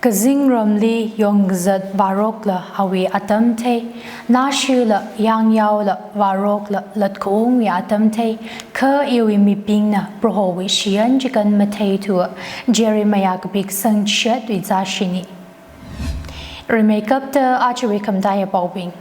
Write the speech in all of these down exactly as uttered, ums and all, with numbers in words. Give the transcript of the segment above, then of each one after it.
Kazingramli yongkazat varokla awui atam thei, nashila yangyaola varokla latkaungwui atam thei, kha iwui mibingna Prohowui shiyan chikān matheithu. Jeremiah kapiksang chishatwui zashini. Rimeikapta achiwui khamataiya paobing.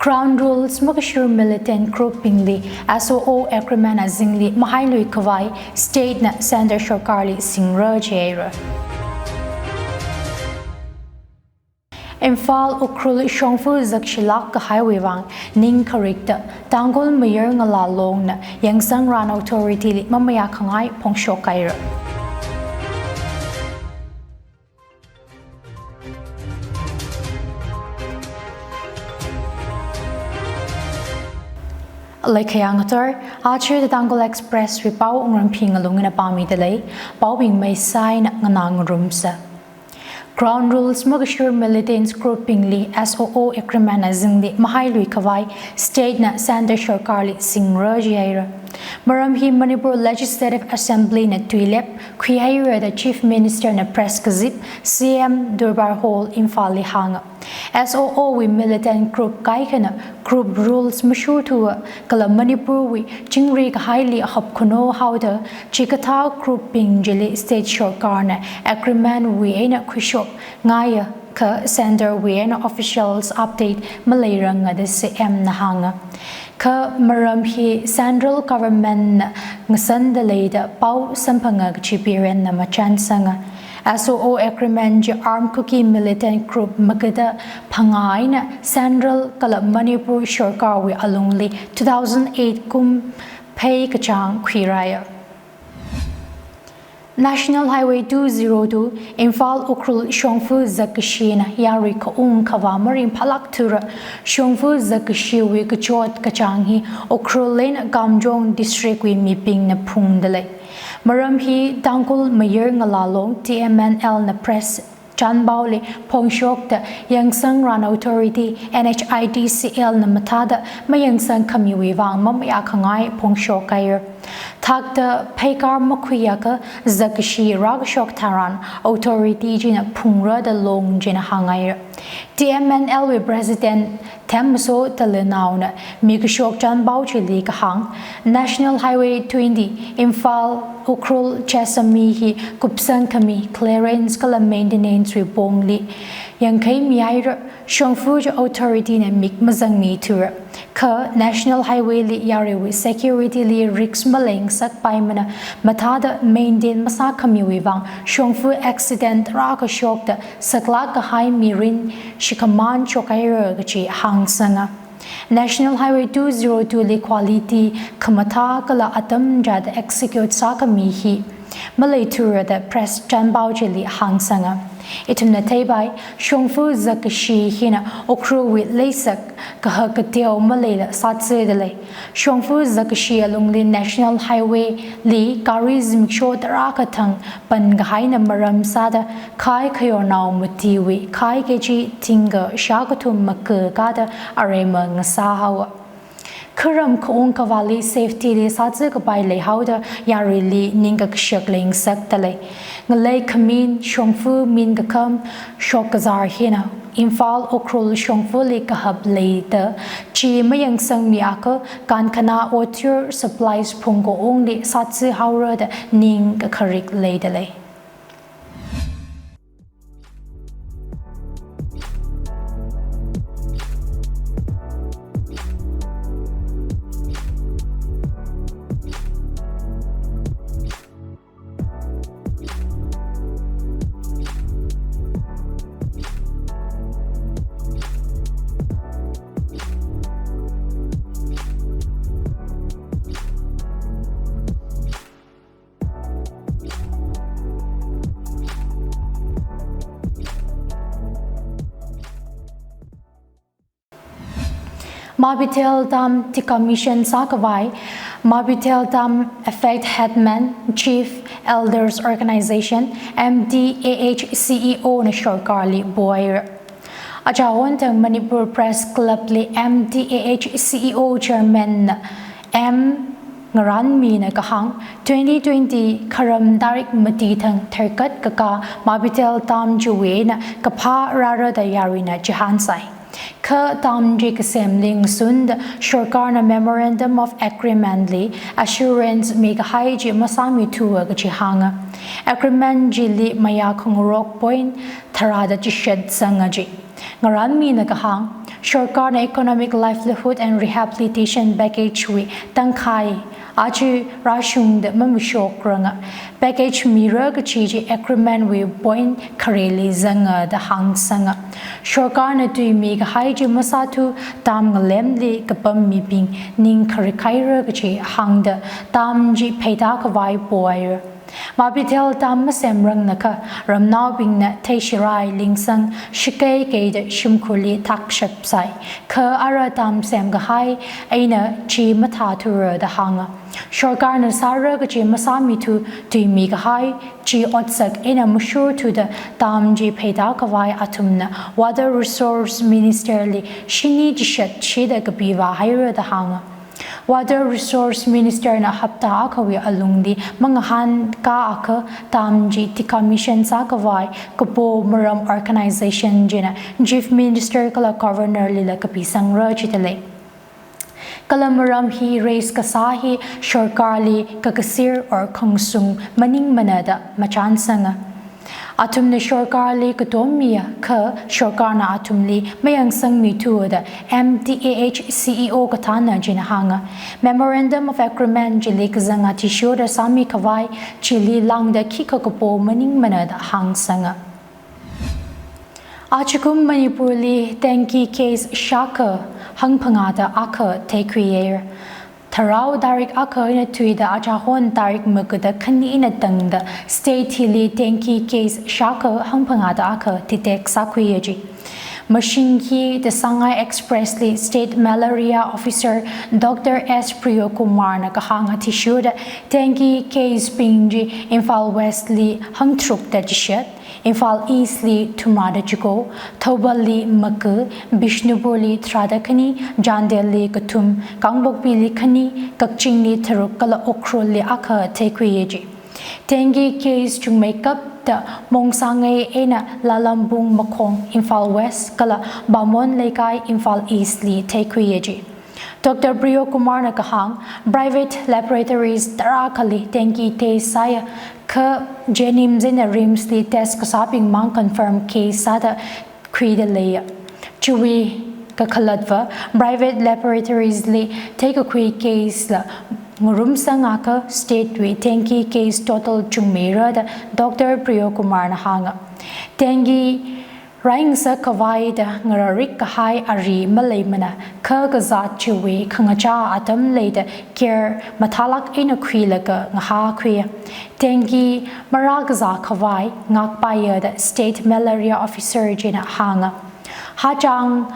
Ground rules makashur militant group bingli S O O agreement azingli mahailui khavai state na centre sarkarli singra jihaira. Imphal Ukhrul shongfa zakshilāk kahaiwui vang ning kharikta Tangkhul Mayar Ngala Longna Yangsang Ran Authority li mamayā khangai phongshok haira. Laikhayang ator, achi The Tangkhul Express wui pao Wungramphi Ngalungna pāmida lei, paobing maisaina nganā ngarumsa. Ground rules makashur militants group bingli S O O agreement azingli mahailui khavai state na centre sarkarli singra jihaira. Maram hi Manipur Legislative Assembly na tuilep khuihaira da Chief Minister na press kazip C M Durbar Hall Imphal li hānga. S O O wui militant group kaikhana group rules mashurthua kala Manipurwui chingri kahaili hapkhuno haoda chikathā group bing chili state sarkarna agreement wui eina khuishok ngaiya, kha centre wui eina officials update maleiranga da C M na hānga. Kha maram hi central government na ngasanda leida pao samphanga kachi Birenna machansanga. S O O agreement chi armed Kuki militant group magada phangā eina central kala Manipur sarkarwui alungli two thousand eight kum phei kachāng khuirāya. National Highway two zero two Imphal Ukhrul shongfa zakkashina yarui khaung khavā maringphālākthura. Shongfa zakkashiwui kachot kachāng hi Ukhrul eina Kamjong district wui mibingna phungda lei. Maram hi Tangkhul Mayar Ngala Long T M N L na press chānpaoli phongshokta Yangsang Ran Authority N H I D C L na mathāda mayangsang khamiwui vang mamayā khangai phongshok haira. Thakta pheikar makhuiakha zakkashi rākashok tharan authority china phungra da Long china hānghaira. T M N L wui President Themmaso Talanaona mikashok chānpao chili kahāng, National Highway twenty Imphal Ukhrul Jessami hi kupsang khami clearance kala maintenance wui pongli yangkhai mihaira, shongfa chi authority na mik mazangmithura. Kha National Highway li yaruiwui security li risk malengasakpaimana mathāda maintain masākhamiwui vang shongfa accident rākashokta saklāk kahai mirin shikhamān shokhaira kachi hāngsanga. National Highway two zero two li quality khamathā kala atam chāda execute sākhami hi maleithura da press chānpao chili hāngsanga. Ithumna theipai, shongfa zakkashi hina Ukhrulwui leisak kahak kateo maleila sātse da lei. Shongfa zakkashi alungli National Highway li gari zimiksho tarākha thang pankahaina maram sāda khai khayornao matiwui khai K G thingkha shākathum makakāda aremma ngasā haowa. Kharam khaung kavāli safety li sātse kapai leihaoda yaruili ningkakashak lengasakta lei. Ngalei khamin shongfa minkakham shokkazar hina Imphal Ukhrul shongfali kahap leida chi mayangsangmiakha kankhanā otir supplies phungkaungli sātse haora da ningkakharik leida lei. Mabithel Dam decommission sākhavai Mabithel Dam Affected Headman Chief Elders Organization, M D A H C E O na sarkarli pohaira. Achaon thang Manipur Press Club li M D A H C E O Chairman na M Ngaranmina kahāng, twenty twenty Kharam tarik mati thang tharkat kakā Mabithel dam chiwui eina kaphā rāra da yaruina chihānsai. Kha dam chi kasemli ngasunda sorkarna Memorandum of Agreement li assurance mikahai chi masāmithuwa kaji hānga. Agreement chili mayā khangarok point tharāda chishat zanga ji. Ngaranmina kahāng, sorkarna Economic Livelihood and Rehabilitation Package wui tangkhai aja rāshungda mamishokrang. Package mira kaji chi agreement wui point khareli zanga da hāngsanga. Sorkarna tui mikahai chi masāthu dam ngalemli kapam mibing ning kharikhaira kaji hāngda dam chi pheida khavai pohaira. Mabithel dam masemranglakha ramnaobingna theishirai lingsang shakei keida shimkhurli thakshap sai. Kha ara dam semkahai eina chi mathāthura da hānga. Sorkarna sāra kaji masāmithu tui mikahai chi otsak eina mashurthuda dam chi pheida khavai athumna Water Resource Minister li shini chishat chida kapiva haira da hānga. Water Resource Minister na hapta akhawui alungli mangahānkā akha dam chi decommission sākhavai kapo maram organization china Chief Minister kala Governor lila kapisangra jidalei. Kala maram hi raise kasā hi sorkarli kakasir or khangshung maningmana da machānsanga. Athumna sorkarli katommiya kha sorkarna athumli mayangsangmithuwa da M D A H C E O kathāna china hānga. Memorandum of Agreement chili kazang athishurda sāmikhavai chili lāngda khikha kapo maningmana da hāngsanga. Ajakum Manipurli dengue case shākha hangphangāda akha theikhuiya. Tharao tarik akha eina thuida achahon tarik magada khani eina tangda state hili dengue case shākha hangphangāda akha detect sākhuiya ji. Mashing hi The Sangai Express li State Malaria Officer Doctor S Priyokumar na kahāng athishurda dengue case bing chi Imphal West li hangtharukda chishat, Imphal East li thumrāda chiko, Thoubal li maka, Bishnupur li tharāda khani, Chandel li kathum, Kangpokpi li khani, Kakching li tharuk kala Ukhrul li akha theikhuiya ji. Dengue case chungmeikapta Mongsangai eina Lalambung Makhong, Imphal West kala Bamon Leikai, Imphal East li theikhuiya ji. Doctor Priyokumar na kahāng, private laboratories tarākhali dengue test sāya, kha JNIMS eina RIMS li test kasābing mang confirm case sāda khuida leiya. Chiwui kakhalatva, private laboratories li theikakhui case la ngarumsang akha state wui dengue case total chungmeira da Doctor Priyokumar na hānga. Dengue raingasak khavai da ngararik kahai ari maleimana, kha kazāt chiwui khangachā atam leida care mathālāk eina khuilaga ngahākhuiya. Dengue marākazā khavai ngākpaiya da State Malaria Officer china hānga. Hachāng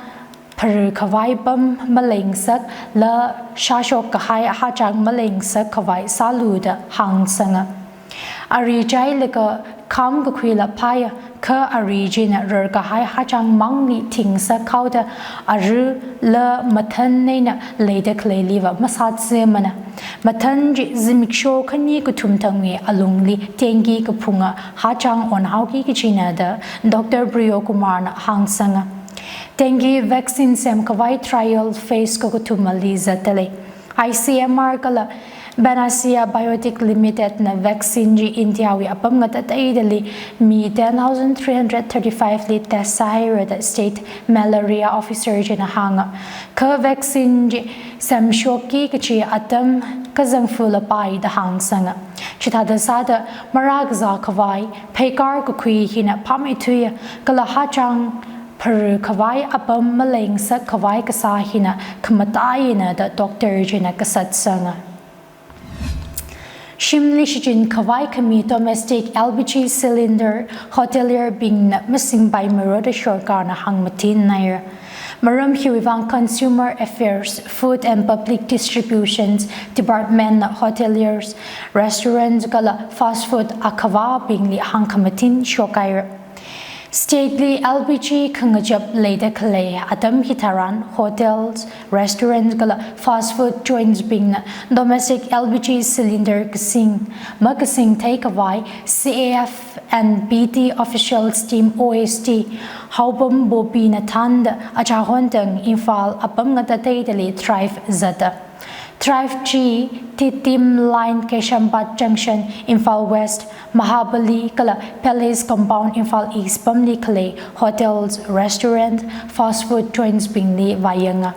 pharā khavai apam maleingasak, laa shāshok kahai hachāng maleingasak khavai sālu da hāngsanga. Ari chailaga kham kakhuila phāya, kha ari china rarkahai hachāng mangli thingasak haoda ara laa mathan eina leida khaleiliva masātsemana. Mathan chi zimiksho khani kathum thangwui alungli dengue kaphunga hachāng onhaoki kajina da Doctor Priyokumar na hāngsanga. Dengue vaccine semkhavai trial phase kakathumali zatdalei. I C M R kala Panacea Biotech Limited na vaccine chi India wui apam ngatateidali mi ten thousand three hundred thirty-five li test sāhaira da State Malaria Officer china hānga. Kha vaccine chi semshokki kachi atam kazangfa lapai da hāngsanga. Chithāda sāda marākazā khavai, pheikar kakhui hina phāmeithuiya, kala hachāng pharā khavai apam maleingasak khavai kasā hina khamataiyana da doctor china kasatsanga. Shimli shichin khavai khami domestic L P G cylinder hotelier bingna masingpaimeira da sorkarna hāngmatinnaira. Maram hiwui vang Consumer Affairs, Food and Public Distributions Department na hoteliers, restaurants kala fast food akhavābingli hāngkhamatin shokhaira. State li L P G khangachap leida khalei atam hitharan hotels, restaurants kala fast food joints bingna domestic L P G cylinder kasing makasing theikhavai C A F and P T officials team O S D Haobam Bobina thānda achahon tang Imphal apam ngatateidali drive zata. Drive chi Titim Line Keshailambat Junction, Imphal West, Mahabali kala Palace Compound, Imphal East pamli khalei hotels, restaurant, fast food joints bingli vāyanga.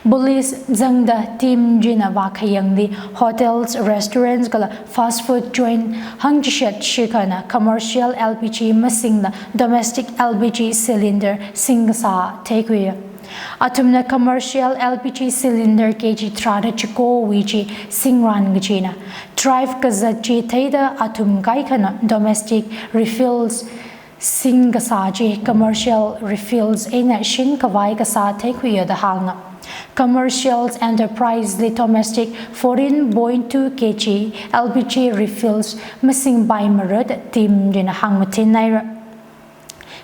Police zangda team china vākhayangli hotels, restaurants kala fast food joint hangchishat shikhana commercial L P G masingla domestic L P G cylinder singkasā theikhuiya. Athumna commercial L P G cylinder K G tharāda chikowui chi singran kajina. Drive kazat chi theida athum kaikhana domestic refills singkasā chi commercial refills eina shinkhavai kasā theikhuiya da hānga. Commercial enterprise li domestic fourteen point two K G L P G refills masingpaimarada team china hāngmathinhaira.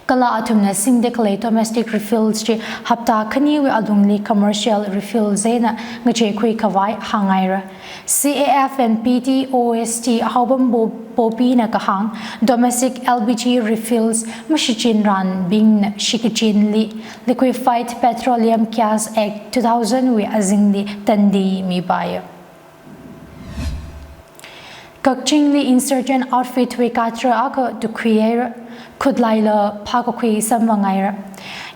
Kala athumna singda khalei domestic refills chi hapta khaniwui alungli commercial refills eina ngacheikhuikhavai hānghaira. C A F and P T O S D Haobam Bo-, Bobina kahāng, domestic L P G refills mashichinranbingna shikachinli Liquefied Petroleum Gas Act two thousand wui azingli tandi mipaiya. Kakchingli insurgent outfit wui cadre akha tukhuihaira, khutlaila phākakhui samphanghaira.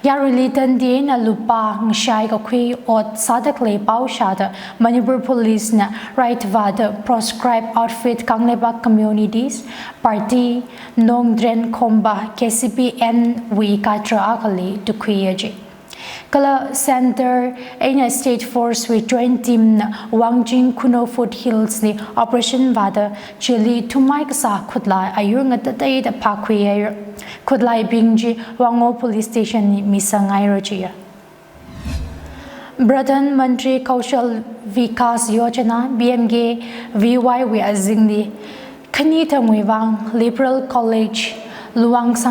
Yaruili tandi eina lupā ngashai kakhui ot sāda khalei pao shāda Manipur Police na raid vāda proscribed outfit Kangleipak Communities Party, Nongdren Khomba, K C P N wui cadre akhali tukhuiya ji. Kala Centre eina State Force wui joint team na Wangjing Kuno Foothills li operation vāda chili thummai kasā khutlai ayur ngatateida phākhuihaira. Khutlaibing chi Wangoo Police Station li misanghaira jiya. Pradhan Mantri Kaushal Vikas Yojana, P M K V Y wui azingli khani thangwui vang Liberal College Luang